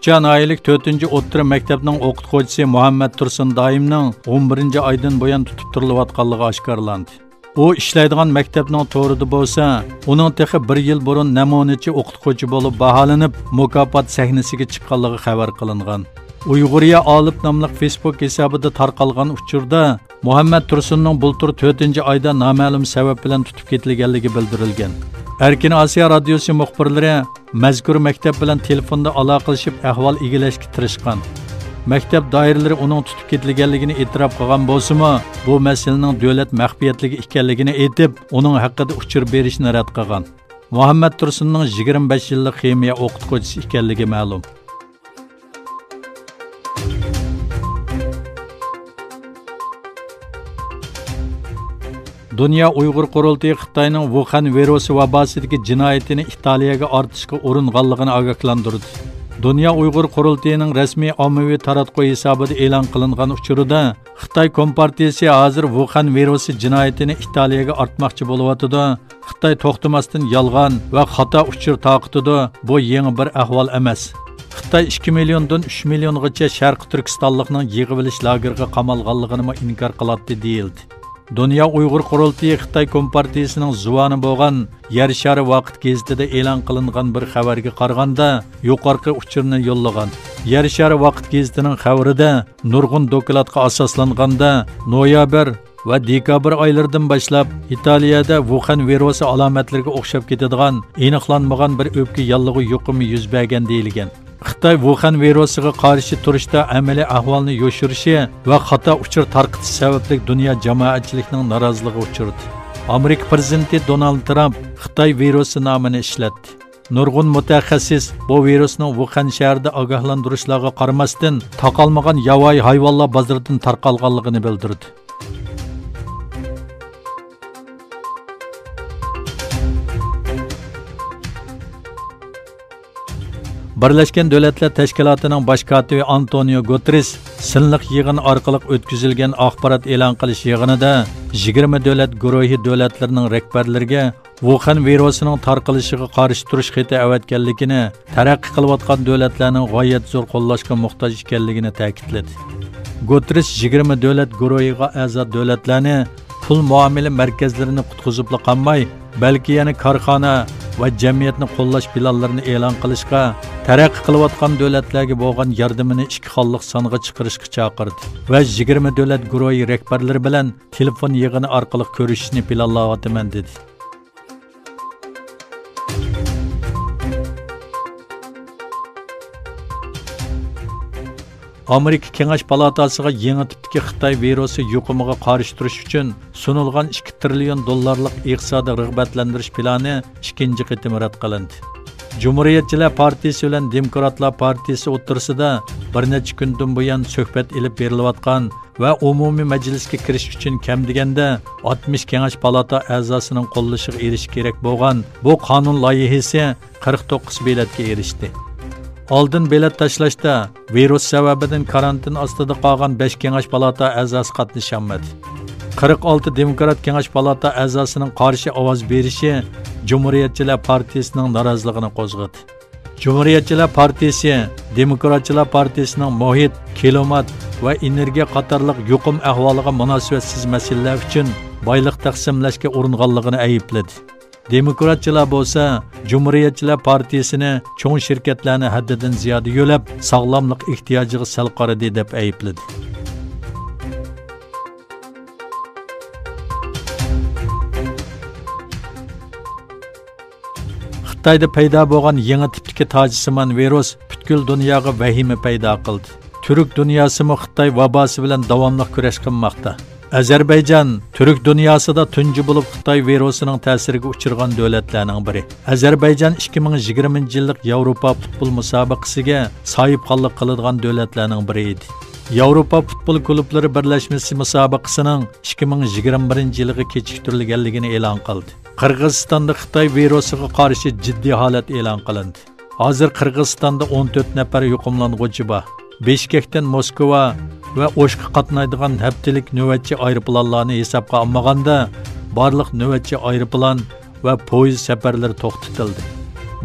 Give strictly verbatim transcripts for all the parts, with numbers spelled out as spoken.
ئۇچا ناھىيەلىك تۆتىنچى ئوتتۇرا مەكتەپنىڭ ئوقۇتقۇچىسى مۇھەممەد تۇرسۇن دائىمنىڭ ئون بىرىنچى ئايدىن بۇيان تۇتۇپ تۇرۇلۇۋاتقانلىقى ئاشكارىلاندى. ئۇ ئىشلەيدىغان مەكتەپنىڭ تورىدا بولسا، ئۇنىڭ تېخى بىر يىل بۇرۇن نەمۇنىچى ئوقۇتقۇچى بولۇپ باھالىنىپ، مۇكاپات سەھنىسىگە چىققانلىقى خەۋەر قىلىنغان. ئۇيغۇرىيە ئالىپ ناملىق فېيسبۇك ھېسابىدا تارقالغان ئۇچۇردا، مۇھەممەد تۇرسۇننىڭ بۇلتۇر تۆتىنچى ئايدا نامەلۇم سەۋەب بىلەن تۇتۇپ كېتىلگەنلىكى بىلدۈرۈلگەن. ئەركىن ئاسىيا رادىيوسى مۇخبىرلىرى مەزكۇر مەكتەپ بىلەن تېلېفوندا ئالاقىلىشىپ ئەھۋال ئىگىلەشكە تىرىشقان. مەكتەپ دائىرىلىرى ئۇنىڭ تۇتۇپ كېتىلگەنلىكىنى ئېتىراپ قىلغان بولسىمۇ، بۇ مەسىلىنىڭ دۆلەت مەخپىيەتلىكى ئىكەنلىكىنى ئېيتىپ، ئۇنىڭ ھەققىدە ئۇچۇر بېرىشنى رەت قىلغان. مۇھەممەد تۇرسۇننىڭ يىگىرمە بەش يىللىق خىمىيە ئوقۇتقۇچىسى ئىكەنلىكى مەلۇم. دۇنيا ئۇيغۇر قۇرۇلتىيى خىتاينىڭ ۋۇخەن ۋىرۇسى ۋاباسىدىكى جىنايىتىنى ئىتالىيەگە ئارتىشقا ئۇرۇنغانلىقىنى ئاگاھلاندۇردى. دۇنيا ئۇيغۇر قۇرۇلتىيىنىڭ رەسمىي ئاممىۋى تاراتقۇ ھېسابىدا ئېلان قىلىنغان ئۇچۇرىدا، خىتاي كومپارتىيىسى ھازىر ۋۇخەن ۋىرۇسى جىنايىتىنى ئىتالىيەگە ئارتماقچى بولۇۋاتىدۇ. خىتاي توختىماستىن يالغان ۋە خاتا ئۇچۇر تارقىتىدۇ. بۇ يېڭى بىر ئەھۋال ئەمەس. خىتاي ئىككى مىليوندىن ئۈچ مىليونغىچە شەرقىي تۈركىستانلىقنىڭ يىغىۋېلىش لاگېرىغا قامالغانلىقىنىمۇ ئىنكار قىلاتتى دېيىلدى. دۇنيا ئۇيغۇر قۇرۇلتىيى خىتاي كومپارتىيىسىنىڭ زۇۋانى بولغان يەر شارى ۋاقىت گېزىتىدە ئېلان قىلىنغان بىر خەۋەرگە قارىغاندا، يۇقىرىقى ئۇچۇرنى يوللىغان. يەر شارى ۋاقىت گېزىتىنىڭ خەۋىرىدە، نۇرغۇن دوكلاتقا ئاساسلانغاندا، نويابىر ۋە دېكابىر ئايلىرىدىن باشلاپ ئىتالىيەدە ۋۇخەن ۋىرۇسى ئالامەتلىرىگە ئوخشاپ كېتىدىغان ئېنىقلانمىغان بىر ئۆپكە ياللۇغى يۇقۇمى يۈز بەرگەن دېيىلگەن. خىتاي ۋۇخەن ۋىرۇسىغا قارشى تۇرۇشتا ئەمەلىي ئەھۋالنى يوشۇرۇشى ۋە خاتا ئۇچۇر تارقىتىشى سەۋەبلىك دۇنيا جامائەتچىلىكىنىڭ نارازىلىقىغا ئۇچرىدى. ئامېرىكا پىرېزىدېنتى دونالد ترامپ خىتاي ۋىرۇسى نامىنى ئىشلەتتى. نۇرغۇن مۇتەخەسسىس بۇ ۋىرۇسنىڭ ۋۇخەن شەھىرىدە ئاگاھلاندۇرۇشلارغا قارىماستىن، تاقالمىغان ياۋايى ھايۋانلار بازىرىدىن تارقالغانلىقىنى بىلدۈردى. بىرلەشكەن دۆلەتلەر تەشكىلاتىنىڭ باش كاتىپى ئانتونىيو گۇتېررېس سىنلىق يىغىن ئارقىلىق ئۆتكۈزۈلگەن ئاخبارات ئېلان قىلىش يىغىنىدا يىگىرمە دۆلەت گۇرۇھى دۆلەتلىرىنىڭ رەھبەرلىرىگە ۋۇخەن ۋىرۇسىنىڭ تارقىلىشىغا قارشى تۇرۇش خېتى ئەۋەتكەنلىكىنى، تەرەققىي قىلىۋاتقان دۆلەتلەرنىڭ غايەت زور قوللاشقا موھتاج ئىكەنلىكىنى تەكىتلىدى. گۇتېررېس يىگىرمە دۆلەت گۇرۇھىغا ئەزا دۆلەتلەرنى پۇل مۇئامىلە مەركەزلىرىنى قۇتقۇزۇپلا قالماي، بەلكى يەنە كارخانا ۋە جەمئىيەتنى قوللاش پىلانلىرىنى ئېلان قىلىشقا، تەرەققىي قىلىۋاتقان دۆلەتلەرگە بولغان ياردىمىنى ئىككى خانىلىق سانغا چىقىرىشقا چاقىردى ۋە يىگىرمە دۆلەت گۇرۇھى رەھبەرلىرى بىلەن تېلېفون يىغىنى ئارقىلىق كۆرۈشۈشنى پىلانلاۋاتىمەن، دېدى. ئامېرىكا كېڭەش پالاتاسىغا يېڭى تىپتىكى خىتاي ۋىرۇسى يۇقۇمىغا قارشى تۇرۇش ئۈچۈن سۇنۇلغان ئىككى تىرىليون دوللارلىق ئىقتىسادىي رىغبەتلەندۈرۈش پىلانى ئىككىنچى قېتىم رەت قىلىندى. جۇمھۇرىيەتچىلەر پارتىيىسى بىلەن دېموكراتلار پارتىيىسى ئوتتۇرىسىدا بىر نەچچە كۈندىن بۇيان سۆھبەت ئېلىپ بېرىلىۋاتقان ۋە ئومۇمىي مەجلىسكە كىرىش ئۈچۈن كەم دېگەندە ئاتمىش كېڭەش پالاتا ئەزاسىنىڭ قوللىشىغا ئېرىشىش كېرەك بولغان بۇ قانۇن لايىھىسى قىرىق توققۇز بېلەتكە ئېرىشتى. ئالدىن بېلەت تاشلاشتا ۋىرۇس سەۋەبىدىن كارانتىن ئاستىدا قالغان بەش كېڭەش پالاتا ئەزاسى قاتنىشالمىدى. قىرىق ئالتە دېموكرات كېڭەش پالاتا ئەزاسىنىڭ قارشى ئاۋاز بېرىشى جۇمھۇرىيەتچىلەر پارتىيىسىنىڭ نارازىلىقىنى قوزغىدى. جۇمھۇرىيەتچىلەر پارتىيىسى دېموكراتچىلار پارتىيىسىنىڭ مۇھىت، كىلىمات ۋە ئېنېرگىيە قاتارلىق يۇقۇم ئەھۋالىغا مۇناسىۋەتسىز مەسىلىلەر ئۈچۈن بايلىق تەقسىملەشكە ئۇرۇنغانلىقىنى ئەيىبلىدى. دېموكراتچىلار بولسا جۇمھۇرىيەتچىلەر پارتىيىسىنى چوڭ شىركەتلەرنى ھەددىدىن زىيادە يۆلەپ، ساغلاملىق ئېھتىياجىغا سەل قارىدى، دەپ ئەيىبلىدى. خىتايدا پەيدا بولغان يېڭى تىپتىكى تاجسىمان ۋىرۇس پۈتكۈل دۇنياغا ۋەھىمە پەيدا قىلدى. تۈرك دۇنياسىمۇ خىتاي ۋاباسى بىلەن داۋاملىق كۈرەش قىلماقتا. ئەزەربەيجان تۈرك دۇنياسىدا تۇنجى بولۇپ خىتاي ۋىرۇسىنىڭ تەسىرىگە ئۇچرىغان دۆلەتلەرنىڭ بىرى. ئەزەربەيجان ئىككى مىڭ يىگىرمىنچى يىللىق ياۋروپا پۇتبول مۇسابىقىسىگە ساھىبخانلىق قىلىدىغان دۆلەتلەرنىڭ بىرى ئىدى. ياۋروپا پۇتبول كۇلۇبلىرى بىرلەشمىسى مۇسابىقىسىنىڭ ئىككى مىڭ يىگىرمە بىرىنچى يىلىغا كېچىكتۈرۈلگەنلىكىنى ئېلان قىلدى. قىرغىزىستاندا خىتاي ۋىرۇسىغا قارشى جىددىي ھالەت ئېلان قىلىندى. ھازىر قىرغىزىستاندا ئون تۆت نەپەر يۇقۇملانغۇچى بار. بىشكەكتىن موسكۋا ۋە ئوشقا قاتنايدىغان ھەپتىلىك نۆۋەتچى ئايروپىلانلارنى ھېسابقا ئالمىغاندا، بارلىق نۆۋەتچى ئايروپىلان ۋە پويىز سەپەرلىرى توختىتىلدى.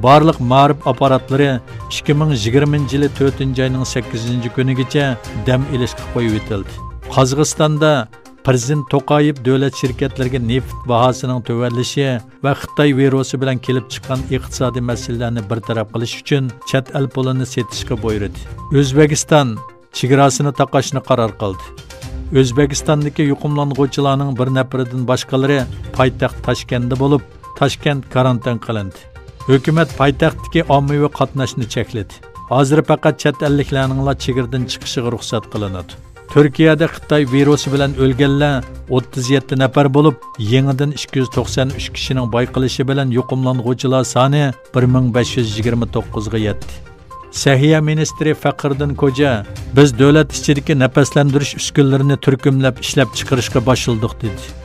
بارلىق مائارىپ ئاپپاراتلىرى ئىككى مىڭ يىگىرمىنچى يىلى تۆتىنچى ئاينىڭ سەككىزىنچى كۈنىگىچە دەم ئېلىشقا قويۇۋېتىلدى. قازاقىستاندا پىرېزىدېنت توقايېف دۆلەت شىركەتلىرىگە نېفىت باھاسىنىڭ تۆۋەنلىشى ۋە خىتاي ۋىرۇسى بىلەن كېلىپ چىققان ئىقتىسادىي مەسىلىلەرنى بىر تەرەپ قىلىش ئۈچۈن چەت ئەل پۇلىنى سېتىشقا بۇيرۇدى. ئۆزبېكىستان چېگراسىنى تاقاشنى قارار قىلدى. ئۆزبېكىستاندىكى يۇقۇملانغۇچىلارنىڭ بىر نەپىرىدىن باشقىلىرى پايتەخت تاشكەندتە بولۇپ، تاشكەنت كارانتىن قىلىندى. ھۆكۈمەت پايتەختتىكى ئاممىۋى قاتناشنى چەكلىدى. ھازىر پەقەت چەت ئەللىكلەرنىڭلا چېگرىدىن چىقىشىغا رۇخسەت قىلىنىدۇ. تۈركىيەدە خىتاي ۋىرۇسى بىلەن ئۆلگەنلەر ئوتتۇز يەتتە نەپەر بولۇپ، يېڭىدىن ئىككى يۈز توقسان ئۈچ كىشىنىڭ بايقىلىشى بىلەن يۇقۇملانغۇچىلار سانى بىر مىڭ بەش يۈز يىگىرمە توققۇزغا يەتتى. سەھىيە مىنىستىرى فەخرىدىن كوجا، بىز دۆلەت ئىچىدىكى نەپەسلەندۈرۈش ئۈسكۈنىلىرىنى تۈركۈملەپ ئىشلەپچىقىرىشقا باشلىدۇق، دېدى.